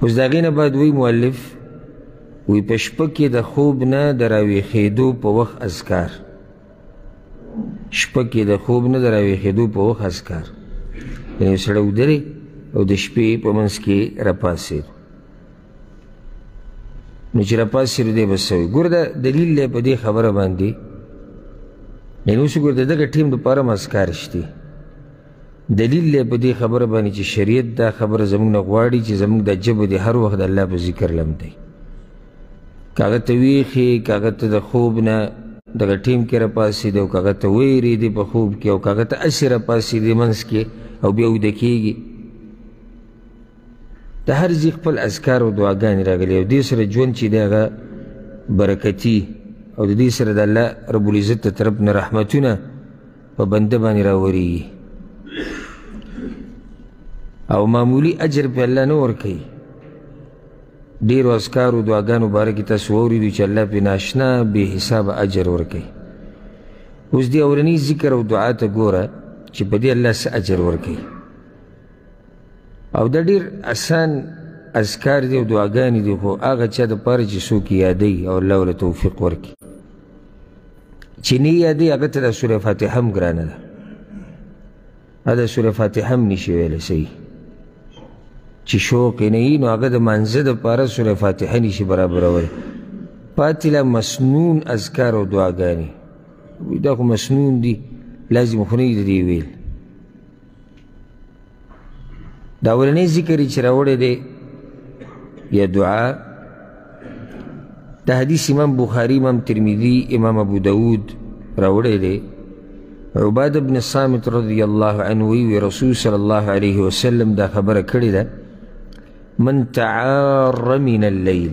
اوس د هغې نه بعد وایي مؤلف وایي په شپه کې د خوب نه د راویښېدو په وخت اذکار. شپه کې د خوب نه د راویښېدو په وخت اذکار، یعنې یو سړی ویده دی او د شپې په منځ کې راپاڅېدو، نو چې راپاڅېدو دی به څه وایي؟ ګوره دا دلیل دی په دې خبره باندې، یعنې اوس وګوره د دغه ټیم دپاره هم اذکار شته. دلیل دی په دې خبره باندې چې شریعت دا خبره زموږ نه غواړي چې زموږ د ژبه دې هر وخت د الله په ذکر لمدی، که هغه ته ویښې، که هغه ته د خوب نه دغه ټیم کې راپاڅېدې، او که هغه ته ویرېدې په خوب کې، او که هغه ته هسې راپاڅېدې منځ کې او بیا ویده کېږي. د هر ځای خپل اذکار او دعاګانې راغلي، او دې سره ژوند چې دی هغه برکتي، او د دې سره د الله رب العزت د طرف نه رحمتونه په بنده باندې راورېږي، او معمولي اجر پې الله نه ورکوي. ډېرو اذکارو دعاګانو باره کې تاسو واورېدو چې الله پې ناشنا بې حسابه اجر ورکوي. اوس دې اولني ذکر او دعا ته ګوره چې په دې الله څه اجر ورکوي، او دا ډېر اسان اذکار دي او دعاګانې دي، خو هغه چا دپاره چې څوک یې یادوي او الله ورله توفیق ورکړي. چې نه یې یادوي هغه ته دا سوره فاتحه هم ګرانه ده، دا سوره فاتحه هم نشي ویلی صحیح. چې شوق یې نه وي نو هغه د مانځه دپاره سوره فاتحه نشي برابرولی. پاتې لا مسنون اذکار او دعاګانې، دا خو مسنون دي، لازم خو نه دي د دې ویل. دا اولنی ذکر یې چې راوړی دی یا دعا، دا حدیث امام بخاري، امام ترمذي، امام ابو داود راوړی دی. عباد بن صامت رضی الله عنه وی رسول صلی الله علیه وسلم دا خبره کړې ده، من تعار من اللیل،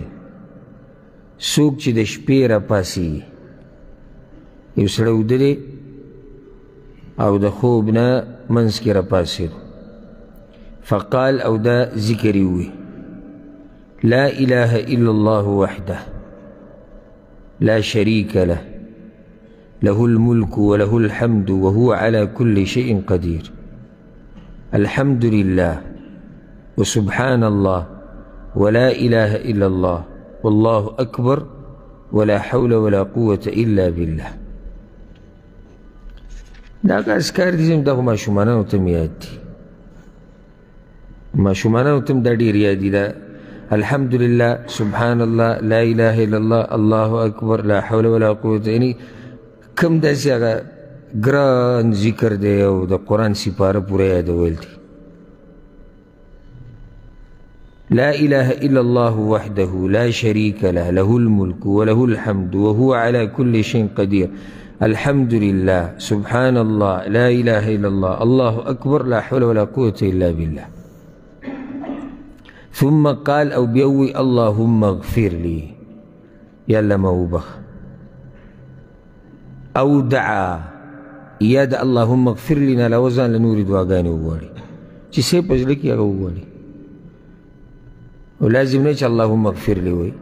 څوک چې د شپې راپاڅېږي، یو سړی ویده دی او د خوب نه منځ کې راپاڅېدو، فقال او دا ذکر یې ووی، لا اله الا الله وحده لا شریک له له الملك وله الحمد وهو على كل شيء قدير، الحمد لله وسبحان الله ولا إله إلا الله والله أكبر ولا حول ولا قوة إلا بالله. دا هغه اذکار دي چې دا خو ماشومانانو ته هم یاد دي، ماشومانانو ته هم دا ډېر یاد دي. دا الحمد لله سبحان الله لا إله إلا الله الله أكبر لا حول ولا قوة، یعنی کم داسې هغه ګران ذکر دی او د قرآن سپاره پوره یادول دي. لا إله إلا الله وحده لا شريك له له الملك وله الحمد وهو على كل شيء قدير، الحمد لله سبحان الله لا إله إلا الله الله أكبر لا حول ولا قوة إلا بالله. ثم قال أو بيوي اللهم اغفر لي، يلا ما وبخ، أو دعا يا د اللهم اغفر لنا لا وزن لنوري دعاګانې وغواړي چې څه په زړه کې هغه وغواړي، او لازم نه چې اللهم اغفر لي وایي،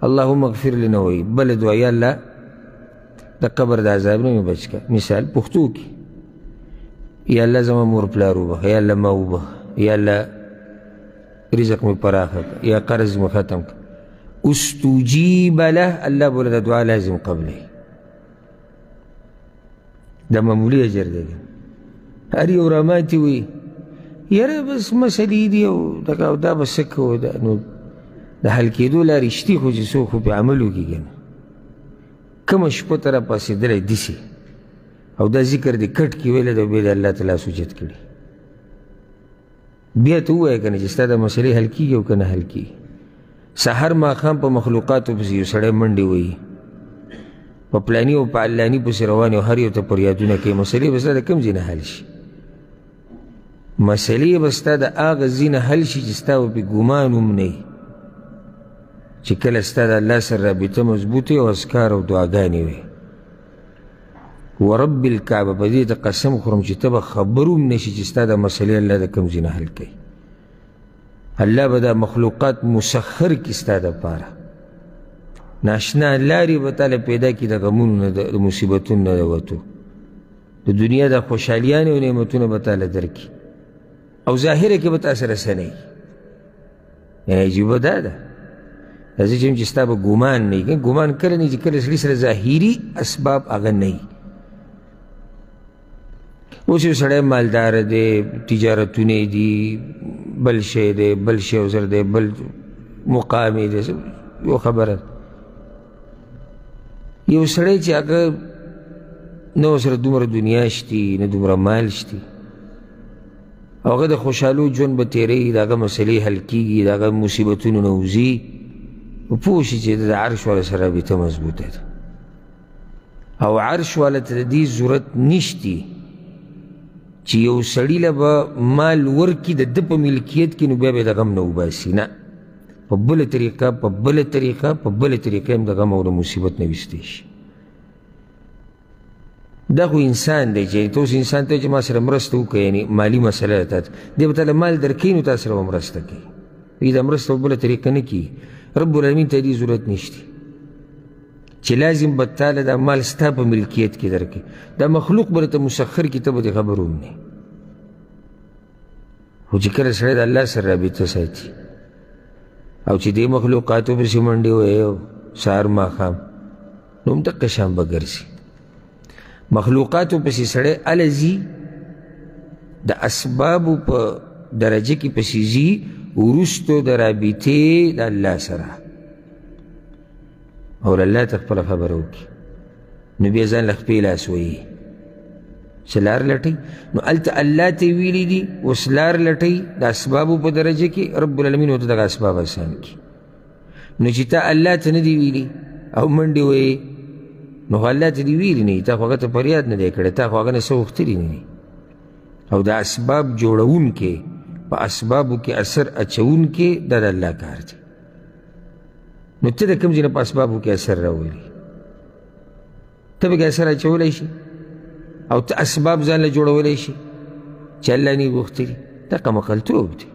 اللهم اغفر لي نه وایي، بله دعا یا الله د قبر د عذاب نه مې بچ کړه، مثال پښتو کې یا الله زما مور پلار وبخښه، یا الله ما وبخښه، یا الله رزق مې پراخه کړه، یا قرض مې ختم کړه. استجیب له، الله به ورته دعا لازم قبلوي. دا معمولي اجر دی. هر یو راماتې وي یاره بس مسلې دي او دغه او دا به څه کوو، دا نو د حل کېدو لارې شتي، خو چې څوک خو پرې عمل وکړي که نه. کومه شپه ته راپاڅېدلی داسې او دا ذکر دې کټ کې ویلی دی او بیا دې الله ته لاس اوچت کړي، بیا ته ووایه که نه چې ستا دا مسلې حل کېږي او که نه حل کېږي. سهار ماښام په مخلوقاتو پسې یو سړی منډې وهي، په پلاني او په علاني پسې روان او هر یو ته فریادونه کوي، مسلې به ستا د کوم ځای نه حل شي؟ مسلې به ستا د هغه ځای نه حل شي چې ستا به پرې ګمان هم نه وي، چې کله ستا د الله سره رابطه مضبوطه او اذکار او دعاګانې وي. ورب الکعبه په دې ته قسم خورم چې ته به خبر هم نه شي چې ستا د مسلې الله د کوم ځای نه حل کوي. الله به دا مخلوقات مسخر کړي ستا دپاره، ناشنا لارې به تاله پیدا کړي د غمونو نه، د مصیبتونو نه د وتو، د دنیا د خوشحالیانې او نعمتونه به تاله درکړي، او ظاهره کې به تا سره څه نه وي. یعنې عجیبه دا ده، داسې چې ستا به ګمان نه وي. ګمان کله نه چې کله سړي سره ظاهري اسباب هغه نه وي. اوس یو سړی مالدار دی، تجارتونه یې دي، بل شی دی، بل شی ورسره دی، بل مقام یې دی، یو خبره ده. یو سړی چې هغه نه ورسره دومره دنیا شتي، نه دومره مال شتي، او هغه د خوشحالو ژوند به تېروي، د هغه مسلې حل کېږي، د هغه مصیبتونو نه وځي، پوه شي چې د عرش والا سره رابطه مضبوطه ده، او عرش والا ته د دې ضرورت نشتي چې یو سړي له به مال ورکړي د ده په ملکیت کې، نو بیا به یې د غم نه وباسي. نه، په بله طریقه، په بله طریقه، په بله طریقه هم د غم او د مصیبت نه ویستی شي. دا خو انسان دی چې ته اوس انسان ته چې ما سره مرسته وکړه، یعنې مالي مسله ده، تا ته دی به تا له مال درکوي، نو تا سره به مرسته کوي. دوی دا مرسته په بله طریقه نه کېږي. رب العالمین ته دې ضرورت نشته چې لازم به تا له دا مال ستا په ملکیت کې درکوي. دا مخلوق به درته مسخر کړي، ته به دې خبر هم نه. خو چې کله سړی د الله سره رابطه ساتي او چې دې مخلوقاتو پسې منډې وهي او سهار ماښام، نو هم دقه شان به ګرځي. مخلوقاتو پسې سړی هله ځي، د اسبابو په درجه کې پسې ځي، وروستو د رابطې د الله سره، او الله ته خپله خبره وکړي، نو بیا ځان له خپې لاس وهي چې لار لټوي. نو هلته الله ته یې ویلي دي اوس لار لټوي د اسبابو په درجه کې، رب العالمین ورته دغه اسباب اسان کړي. نو چې تا الله ته نه دي ویلي او منډې وهې، نو خو الله ته دې ویلي نه دي، تا خو هغه ته فریاد نه دی کړی، تا خو هغه نه څه غوښتلي نه دي. او د اسباب جوړوونکی، په اسبابو کې اثر اچوونکی، دا د الله کار دی. نو ته د کوم ځای نه په اسبابو کې اثر راولي؟ ته به کې اثر اچولی شي او ته اسباب ځان له جوړولی شي چې الله نه یې غوښتلي؟ دا قمقلتوب دی.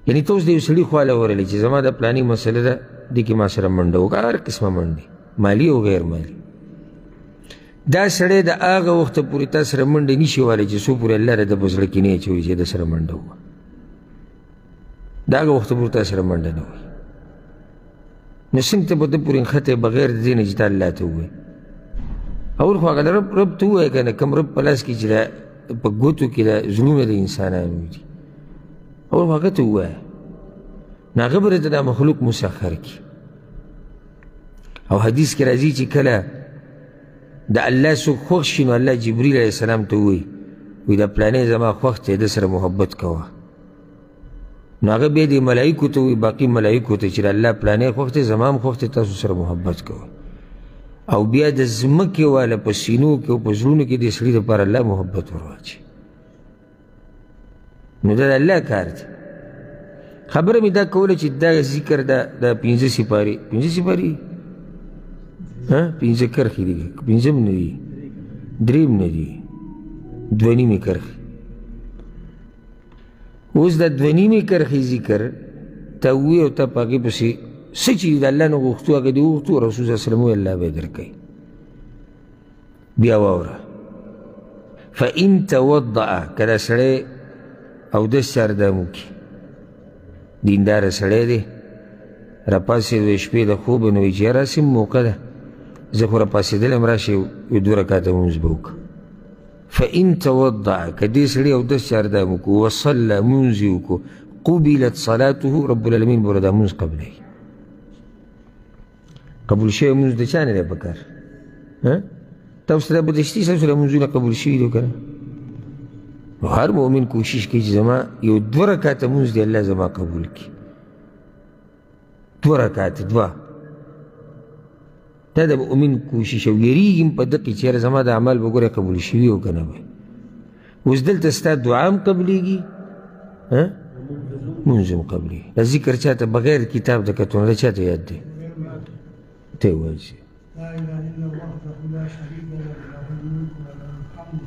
یعنې ته اوس د یو سړي خواله ورغلې چې زما د پلاني مسله ده، دې کې ما سره منډه وکړه، هر قسمه منډې، مالي او غیر مالي. دا سړی د هغه وخته پورې تا سره منډه نشي والی چې څو پورې الله د ده په زړه کې نه اچوي چې ده سره منډه ووهه. د هغه وخته پورې تا سره منډه نه وهي. نو څنګه ته په ده پورې نښتی بغیر د دې نه چې تا الله ته ووایې؟ اول خو هغه رب ته ووایه که نه، کوم رب په لاس کې چې دا په ګوتو کې دا زړونه د انسانانو دي، اول خو هغه ته ووایه، نو هغه به درته دا مخلوق مسخر کړي. او حدیث کې راځي چې کله د الله څوک خوښ شي، نو الله جبریل علیه السلام ته ووایي، وایي دا پلانی زما خوښ دی، ده سره محبت کوه. نو هغه بیا دې ملایکو ته ووایي، باقي ملایکو ته چې د الله پلانی خوښ دی، زما هم خوښ دی، تاسو سره محبت کوه. او بیا د ځمکې والا په سینو کې او په زړونو کې د سړي دپاره الله محبت ورواچوي. نو دا د الله کار دی. خبره مې دا کوله چې دا ذکر دا پنځه سپارې، پنځه سپارې پنځه کرښې دي، پنځه هم نه دي، درې هم نه دي، دوه نیمې کرښې. اوس دا دوه نیمې کرښې ذکر تا ووایي او تا په هغې پسې څه چې د الله نه غوښتو هغه دې وغوښتو، رسول صلی الله علیه وسلم وویل الله به یې درکوي. بیا واوره، فإن توضأ، که دا سړی اودس چاردام وکړي، دینداره سړی دی، راپاڅېد د شپې د خوبه، نو وایي چې یاره هسې موقع ده، زه خو راپاڅېدلی یم، راشئ یو دوه رکعته لمونځ به وکړم. فإن توضأ، که دې سړي اودس چاردام وکړو، وصلى، لمونځ یې وکړو، قبلت صلاته، رب العالمین به ورته دا لمونځ قبلوي. قبول شوی لمونځ د چا نه دی په کار؟ تاسو ته به د شتي ستاسو لمونځونه قبول شوي دي که نه؟ نو هر مؤمن کوشش کوي چې زما یو دوه رکعته لمونځ دی الله زما قبول کړي. دوه رکعته، دوه، دا د مؤمن کوشش او یریږي هم په دقې چې یاره زما د اعمال به ګوره قبول شوي او که نه وي. اوس دلته ستا دعا هم قبلېږي، لمونځ هم قبلېږي. دا ذکر چا ته بغیر کتاب د کتو نه چا ته یاد دی؟ ته یې وایي. لا إله إلا الله وحده لا شريك له، له الملك وله الحمد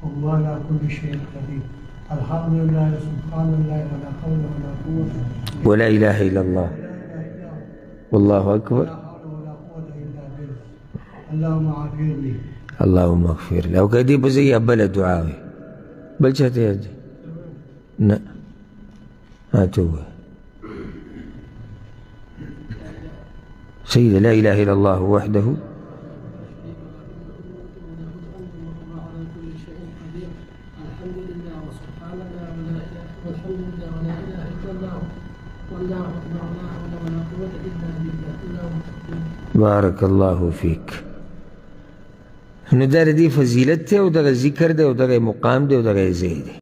وهو على كل شيء قدير. الحمد لله، سبحان الله، ولا حول ولا قوة ولا إله إلا الله والله أكبر، ولا حول ولا قوة إلا بالله. اللهم اغفر لي، اللهم اغفر لي. او که دې په ځای یا بله دعا وي، بل چا ته یاد دی؟ نه. ها ته ووایه. صحیح ده. لا اله الا الله وحده. بارک الله فیک. نو دا د دې فضیلت دی او دغه ذکر دی او دغه مقام دی او دغه ځای دی.